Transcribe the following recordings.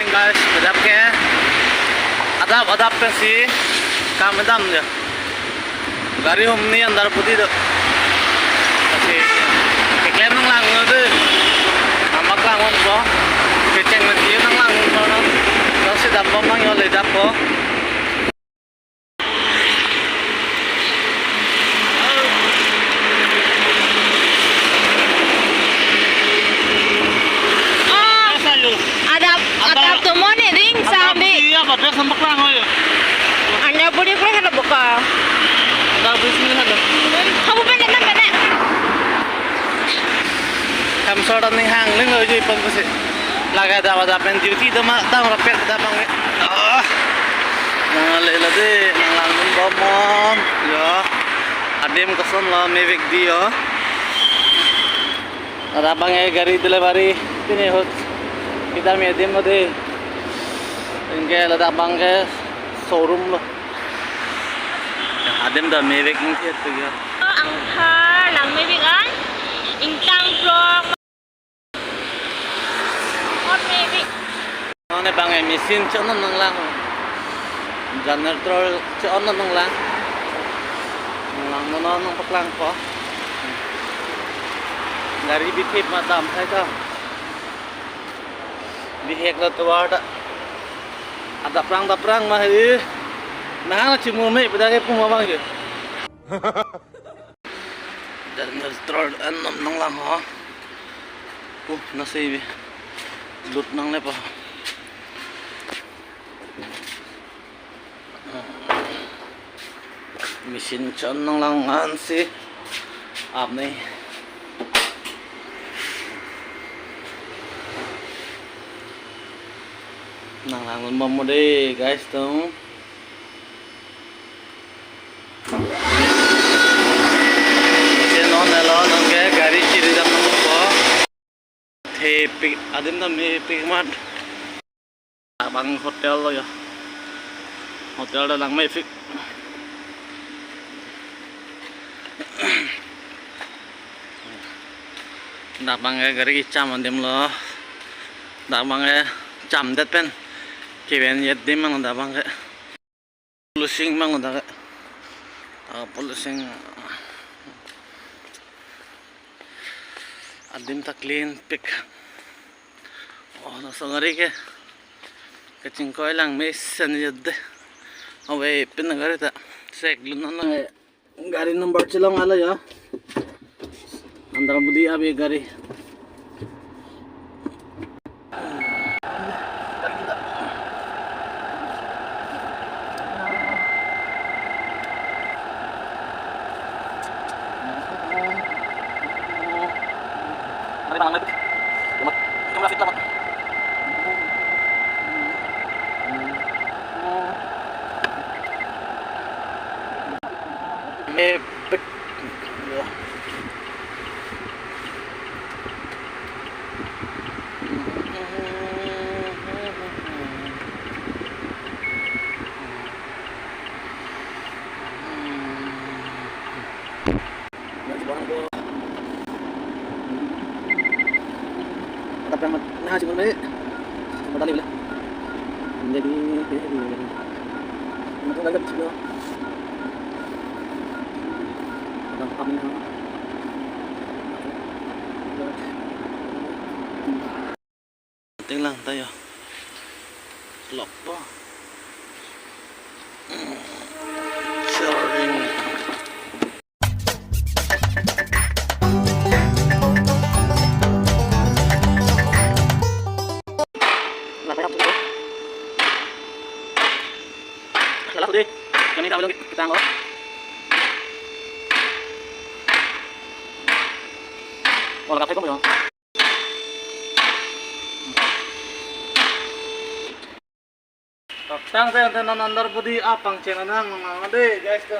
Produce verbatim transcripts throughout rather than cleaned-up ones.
Guys, adap ke, adap, adap pensi kam damlo. Gari humni andar pudi do. Lasi keklem nanglanglo dei. Nangpaklangpo. Kecheng mati nanglangpo. Lasi dambom nang yo le adap ko. Oh, adap, adap tu mo ne ding sa bi. Iya, pada sampai lang ayo. Anya budi kre halo boka. Ada bisnis ada. Kamu pene na pene. Kam sora ning hang ling lo jui pang kusi. Laga adap adap pen duty dam dam rapet adap abang. Ah. Nanglelo dei, nanglangdunbom. Yo. Adim kosonlo mevek dei yo. Ladak abang ke gari delivery. Pini ahut. Kita me adim lo dei. Anke ladak abang ke showroom lo. Adim ta mevek ingthe tu yo. Angthar lang mevek an. Ingtang plok. Hot mevek. Non abang ke machine cho-on nanglang. Generator cho-on nanglang. Nanglang non nangpaklangpo. Gari bithip ma dam sai ta. Bihek lo tovar ta. Adap prang adap prang ma he. Nang chimur me pada ke puma abang ke. Generator an nom nanglang ho. Pu, nasi bi. Lut nanglepo. Machine cho-on nanglang ansi. Apni. Nanglangdunbom mo dei, guys, tum. Machine on elo, non ke gari chiri dam nangpo. Thepik, adim ta mepik mat. Abang hotel lo yo. Hotel ta lang mepik. Dak abang ke gari kecham adim lo. Dak abang ke chamdet pen. Keven yet adim abang dak abang ke. Policing abang dak. Ah, policing. Adim ta clean pik. Oh, laso gari ke. Kachingkoi lang mesen yet dei. Ave pen gari ta. Sek lun nang. Gari number chelong alo ya. Andar budi ave gari. Mepik. Tapi yang nah, cuma ni. Cuma tali boleh. Jadi, jadi. Itu lagi sih. Tenglang tayo. Lock po. Sorry. Lalas deh. Kami tak belum kita ngok. Oh, lengkap itu ya. Tang te ante non andar budi apang cheng nang nang de guys to.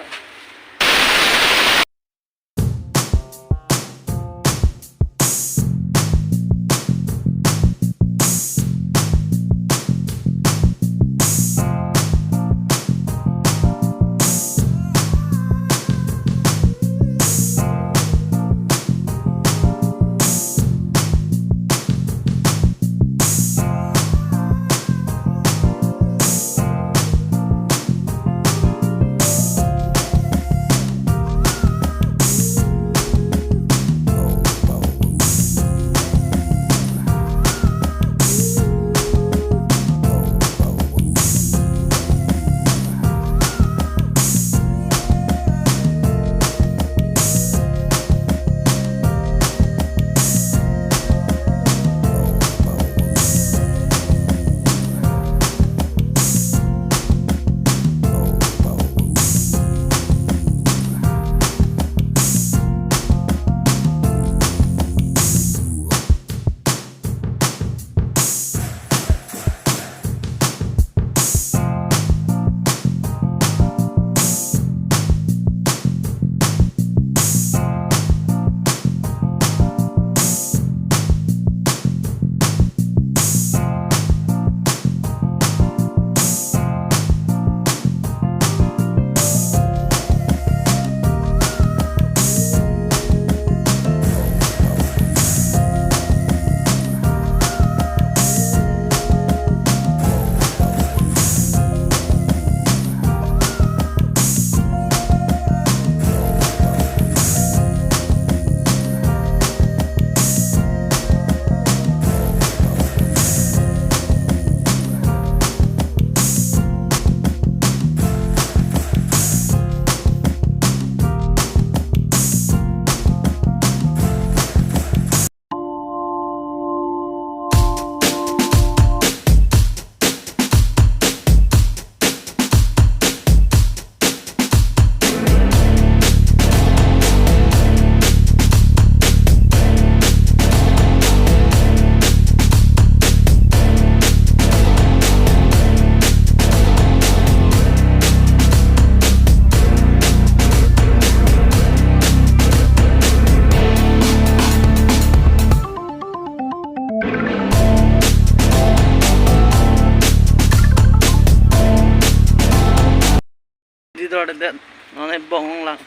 Det, non ebong lang.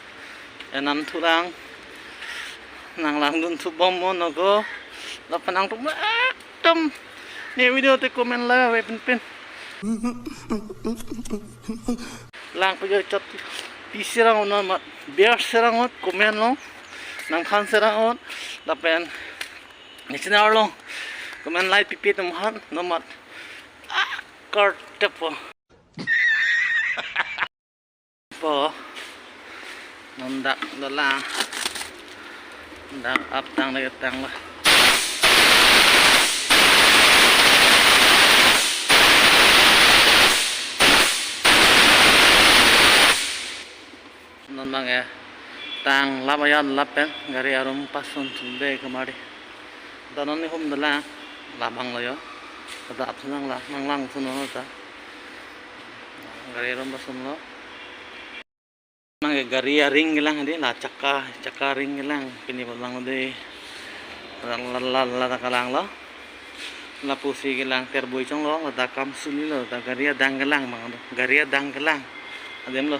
Enam thu lang. Nang langdun thu bom mo nogo. Lapen nangtum ekdom ne video te comment la ave pinpin. Lang pajoi chot pi sirang non mat. Biar sirang ot comment lo. Nangphan sirang ot. Lapen ne channel lo comment like pipi atum aphan non mat. Ah, kar tepo. Po. Non dak dolang. Dak aptang lagi tang lah. Non bang ya. Tang lap ayan lap pen gari arum pasun sumbe kemari. Danon ni hum dalang labang lo yo. Kada apsunang la nang lang sunon ta. Gari arum pasun lo. Nang gari aring kelang di la chakka chakka ring kelang pini labang di. La la la la ta kalang lo. Lapusi kelang terboi chong lo, la ta kam suli lo, ta gari adang kelang bang do. Gari adang kelang. Adim lo.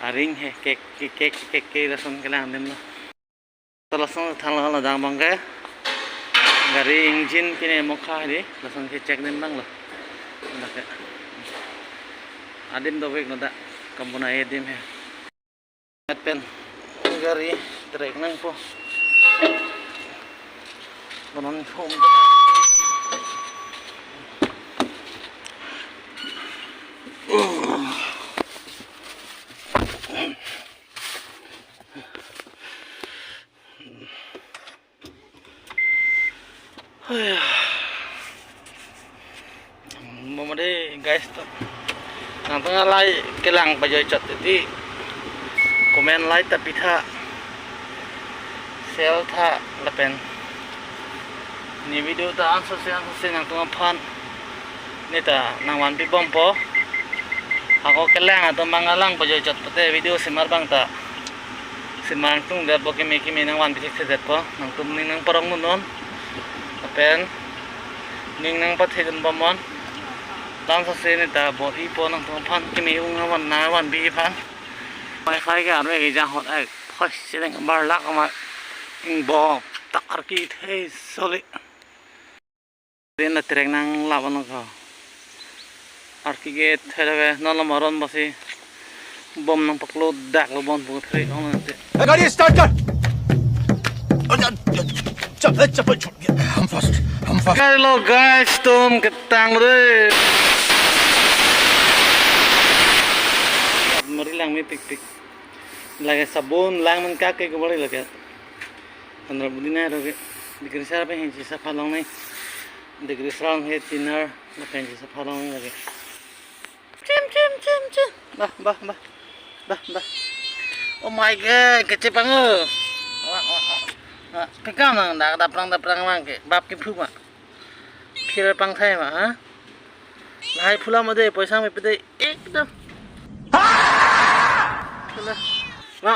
Aring he kek kek kek kek kek lason kelang adim lo. Lason thang lo la dang bang ke. Gari engine kine mokha di, lason ke check adim bang lo. Dak ke. Adim dovek lo dak. Kampuna adim he. Met pen gari trek nangpo. Bonon hum. Mama de guys to. Nangtum alai kelang pajoi chot titi. Comment like ta pitha. Share tha lapen. Ne video ta anso se anso se nangtum aphan. Ne ta nangvan pi bompo. Ako kelang atum bang alang pajoi chot pute video simar bang ta. Simar tung det bo kimi kimi nangvan pi thik se det po. Nangtum ning nangparong dun non. Lapen ning nangpathe dun bom non. Langsose ne ta bor-ipo nangtum aphan kimi ung nangvan nangvanpi aphan. Wifi ke arme ke jang hot ai. Phoi seleng bar lak ma. Ing bom tak arki the soli. Din la trek nang lap ano ko. Arki ke thera ke non lo maron basi bom nangpaklo dak lo bon pu thre ong nang te. ए, गाड़ी स्टार्ट कर। चल, चप्पल छूट गया। हम फर्स्ट, हम first. Hello guys, tum ketang re. Mari lang mi pik pik. Lake sabun lang man kake ke mari lake. Andra budi na roge. Dikrisar pe hinsi sapha long nai. Dikrisar he tinar na pensi sapha long lake. Chim chim chim chim. Bah bah bah. Bah bah. Oh my god, kecil pango. Wah wah wah. Wah, pekam nang dak daprang daprang mang ke. Bap ke phu ma. Phir pang thai ma ha. Lahai phula ma de poisa me pede ekdom. Phula. Ma.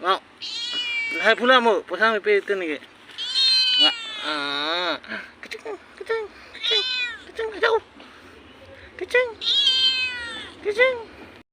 Ma. Lahai phula mo poisa me pe ten ke. Ma. Ah. Kecing kecing kecing kecing jauh. Kecing. Kecing.